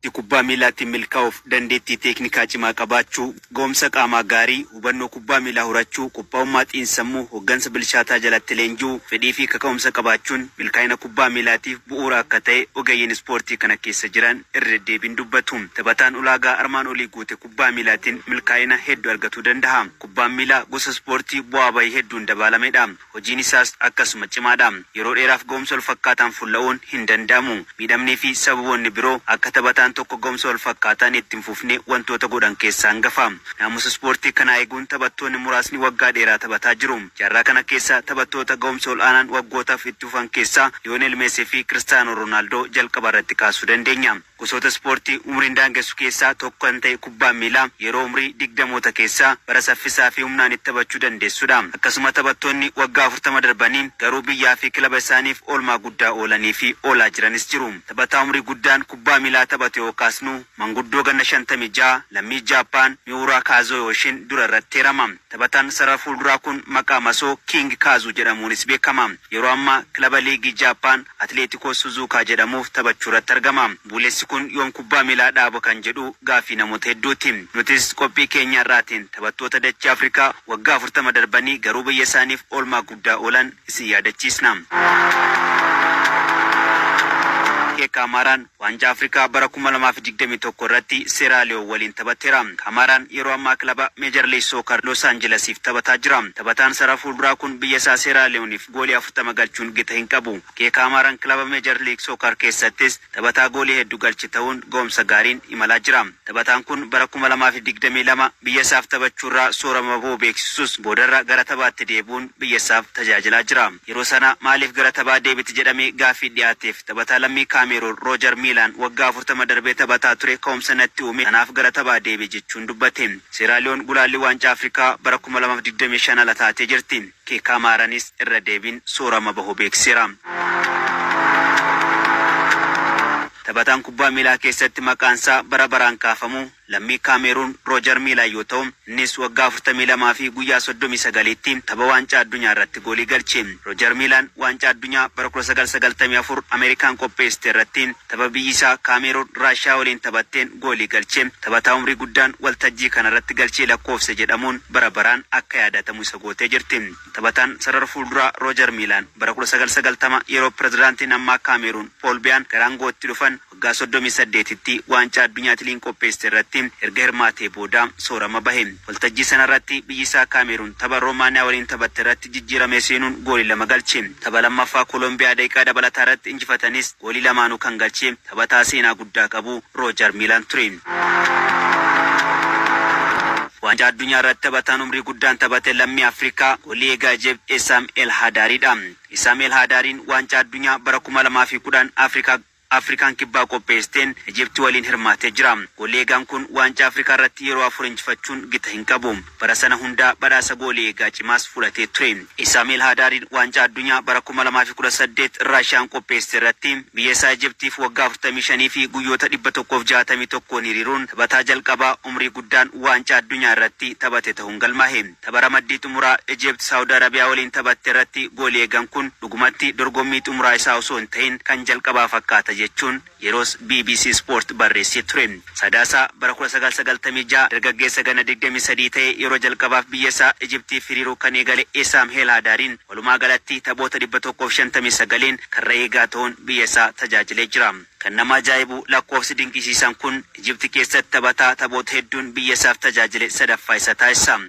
Kubbaa miilaatiin milkaa'uuf dandeettii teeknikaa cimaa qabaachuu, ga'umsa qaamaa gaarii, hubannoo kubbaa miilaa horachuu, qophaa'ummaa xiinsammuu, hoggansa bilchaataa jalatti leenji'uu, fedhii fi kaka'umsa qabaachuun milkaa'ina kubbaa miilaatiif bu'uura akka ta'e ogeeyyiin ispoortii kana keessa jiran irra deddeebiin dubbatu. Taphataan ulaagaa armaan olii guute kubbaa miilaatiin milkaa'ina hedduu argatuu danda'a. Kubbaan miilaa gosa ispoortii bu'aa bahii hedduun dabaalamedha. Hojiin isaas akkasuma cimaadha. Yeroo dheeraaf ga'umsa walfakkaataan fulla'uun hin danda'amu. Miidhamnii fi sababoonni biroo akka taphataan tokko ga'umsa walfakkaataan itti hin fufne wantoota godhan keessaa hangafa. Naamusa ispoortii kanaa eeguun taphattoonni muraasni waggaa dheeraa taphataa jiru. Jaarraa kana keessa taphattoota ga'umsa ol'aanaan waggootaaf itti fufan keessaa Liyoonel Meesii fi Kiristaanoo Roonaaldoo jalqaba irratti kaasuu dandeenya. Gosoota ispoortii umriin daangessu keessaa tokko kan ta'e kubbaan miilaa yeroo umrii digdamoota keessaa bara saffisaa fi humnaan itti taphachuu dandeessudha. Akkasuma taphattoonni waggaa 40 darbanii garuu biyyaa fi kilaba isaaniif oolmaa guddaa oolanii fi oolaa jiranis jiru. Taphataa umrii guddaan kubbaa miilaa taphate yoo kaasnu manguddoo ganna 56 lammii Jaappaan Miwuraa Kaazoyooshin dura irratti eerama. Taphataan sarara fuulduraa kun maqaa masoo Kiing Kaazuu jedhamuunis beekama. Yeroo ammaa kilaba liigii Jaappaan Atileetikoo Suzuukaa jedhamuuf taphachuurratti argama. Buulessi kun yoom kubbaa miilaa dhaaba kan jedhu gaaffii namoota hedduuti. Nutis qophii keenya har'aatiin taphattoota dachee Afrikaa waggaa 40 darbanii garuu biyya isaaniif oolmaa guddaa oolan isin yaadachiisna. Kaamaaraan Waancaa Afrikaa bara 2021 irratti Seeraaliyoon waliin taphateera. Kaamaaraan yeroo ammaa kilaba Meejar Liig Sookar Loos Aanjalasiif taphataa jira. Taphataan sarara fuulduraa kun biyya isaa Seeraaliyooniif goolii 40 galchuun gita hin qabu. Kee Kaamaaraan kilaba Meejar Liig Sookar keessattis taphataa goolii heddu galche ta'uun ga'umsa gaariin imalaa jira. Taphataan kun bara 2022 biyya isaaf taphachuurraa soorama bahuu beeksisus boodarra gara taphaatti deebi'uun biyya isaaf tajaajilaa jira. Yeroo sana maaliif gara taphaa deebite jedhamee gaaffii dhiyaateef taphataa lammii Kaameeruun Roojar Miilaan waggaa 40 darbee taphataa ture ka'umsa natti uume kanaaf gara taphaa deebi'e jechuun dubbate. Seeraaliyoon gulaallii Waancaa Afrikaa bara 2025 ala taatee jirti. Kee Kaamaaranis irra deebiin soorama bahuu beeksiseera. Taphataan kubbaa miilaa keessatti maqaansaa bara baraan kaafamu lammii Kaameeruun Roojar Miilaan yoo ta'u, innis waggaa 42 fi guyyaa 39tti tapha Waancaa Addunyaa irratti goolii galche. Roojar Miilaan Waancaa Addunyaa bara 1994 Ameerikaan qopheessite irratti tapha biyyi isaa Kaameeruun Raashiyaa waliin taphatteen goolii galche taphataa umrii guddaan waltajjii kanarratti galchii lakkoofse jedhamuun bara baraan akka yaadatamu isa gootee jirti. Taphataan sarara fuulduraa Roojar Miilaan bara 1990 yeroo pirezidaantiin ammaa Kaameeruun Pool Biyaan gara aangootti dhufan waggaa 38tti Waancaa Addunyaa Itiliin qopheessite irratti erga hirmaatee booda soorama bahe. Waltajjii sanarratti biyyi isaa Kaameeruun tapha Roomaaniyaa waliin taphatte irratti jijjiiramee seenuun goolii lama galche. Tapha lammaffaa Kolombiyaa daqiiqaa dabalataa irratti injifatanis goolii lamaanuu kan galche taphataa seenaa guddaa qabu Roojar Miilaan ture. Waancaa Addunyaa irratti taphataan umrii guddaan taphate lammii Afrikaa goolii eegaa Ijipt Esaam El Hadaariidha. Esaam El Hadaariin Waancaa Addunyaa bara 2010 Afrikaa Afrikaan Kibbaa qopheessiteen Ijipti waliin hirmaatee jira. Goolii eegaan kun Waancaa Afrikaa irratti yeroo afur injifachuun gita hin qabu. Bara sana hundaa badhaasa goolii eegaa cimaas fudhatee ture. Esaam El Hadaariin Waancaa Addunyaa bara 2018 Raashiyaan qopheessite irratti biyya isaa Ijiptiif waggaa 45 fi guyyoota 161n hiriiruun taphataa jalqabaa umrii guddaan Waancaa Addunyaa irratti taphate tahuun galmaahe. Tapha ramaddii xumuraa Ijipt Saawud Arabiyaa waliin taphatte irratti goolii eegan kun dhugumatti dorgommii xumuraa isaa osoo hin tahin kan jalqabaa fakkaata jechuun yeroos bbc Sport barreessee ture. Sadaasa bara 1996 dargaggeessa ganna 23 ta'e yeroo jalqabaaf biyya isaa Ijiptiif hiriiruu kan eegale Esaam Heel Hadaariin walumaagalatti taphoota 159n karra eegaa ta'uun biyya isaa tajaajilee jira. Kan nama ajaa'ibu lakkoofsi dinqisiisaan kun Ijipti keessatti taphataa taphoota hedduun biyya isaaf tajaajile sadaffaa isa taasisa.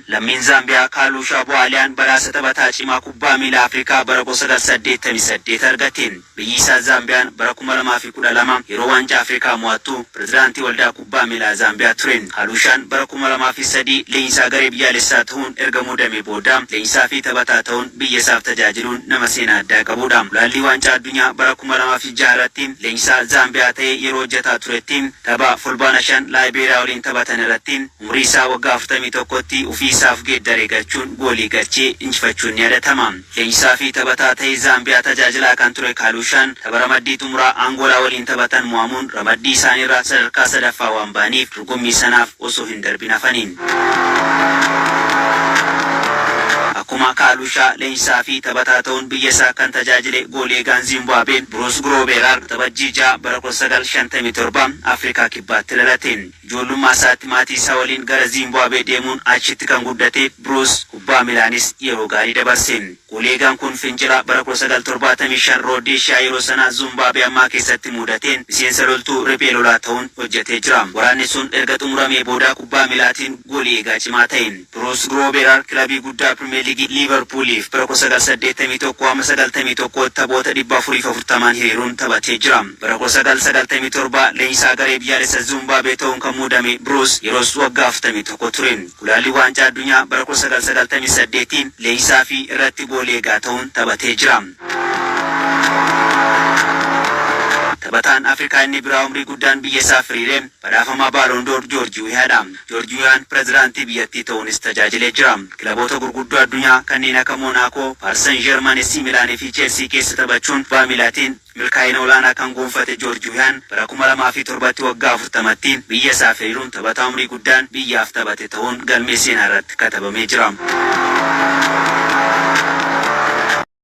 Lammiin Zaambiyaa Kaaluushaa Bu'aaliyaan badhaasa taphataa cimaa kubbaa miilaa Afrikaa bara 1988 argate. Biyyi isaa Zaambiyaan bara 2012 yeroo Waancaa Afrikaa mo'attu pirezidaantii Waldaa Kubbaa Miilaa Zaambiyaa ture. Kaaluushaan bara 2003 leenjisaa garee biyyaalessaa tahuun erga muudamee booda leenjisaa fi taphataa tahuun biyya isaaf tajaajiluun nama seenaa addaa qabuudha. Gulaallii Waancaa Addunyaa bara 2006 irratti leenjisaa Zaambiyaa ta'ee yeroo hojjataa turetti tapha Fulbaana 5 Laayibeeriyaa waliin taphatan irratti Umurii isaa waggaa 41tti ufii isaaf geeddaree galchuun goolii galchee injifachuun ni yadatama. Leenjisaa fi taphataa ta'ee Zaambiyaa tajaajilaa kan ture Kaaluushaan tapha ramaddii xumuraa Angoolaa waliin taphatan mo'amuun ramaddii isaaniirraa sadarkaa sadaffaa waan ba'aniif dorgommii sanaaf osoo hin darbin hafani. Akkuma Kaalushaa leenjisaa fi taphataa ta'uun biyya isaa kan tajaajile goolii eegaan Zimbaabuwee Bruus Groobeeraar Waxabajjii 6 bara 1957 Afrikaa Kibbaatti dhalate. Ijoollummaa isaatti maatii isaa waliin gara Zimbaabuwee deemuun achitti kan guddate Bruus kubbaa miilaanis yeroo gaarii dabarse. Goolii eegaan kun fincila bara 1975 Roodeeshiyaa yeroo sanaa Zumbaabee ammaa keessatti muudateen miseensa loltuu riphee lolaa ta'uun hojjetee jira. Waraanni sun erga xumuramee booda kubbaa miilaatiin goolii eegaa cimaa ta'e. Bruus Groobeeraar kilabii guddaa Pirimeer Liigii Liivarpuuliif bara 1981 hamma 91tti taphoota 440n hiriiruun taphatee jira. Bara 1997 leenjisaa garee biyyaalessa Zumbaabee ta'uun kan muudame Bruus yeroos waggaa 41 ture. Gulaallii Waancaa Addunyaa bara 1998tiin leenjisaa fi irratti goolii eegaa ta'uun taphatee jira. Taphataan Afrikaa inni biraa umrii guddaan biyya isaaf hiriire badhaafamaa Baaloon Door Joorji Wihaadha. Joorji Wiyaan pirezidaantii biyyattii ta'uunis tajaajilee jira. Kilaboota gurguddoo addunyaa kanneen akka Moonaakoo, Paarsan Zherman, AC Milaan fi Cheelsii keessa taphachuun kubbaa miilaatiin milkaa'ina olaanaa kan gonfate Joorji Wiyaan bara 2007tti waggaa 40tti biyya isaaf hiriiruun taphataa umrii guddaan biyyaaf taphate ta'uun galmee seenaa irratti katabamee jira.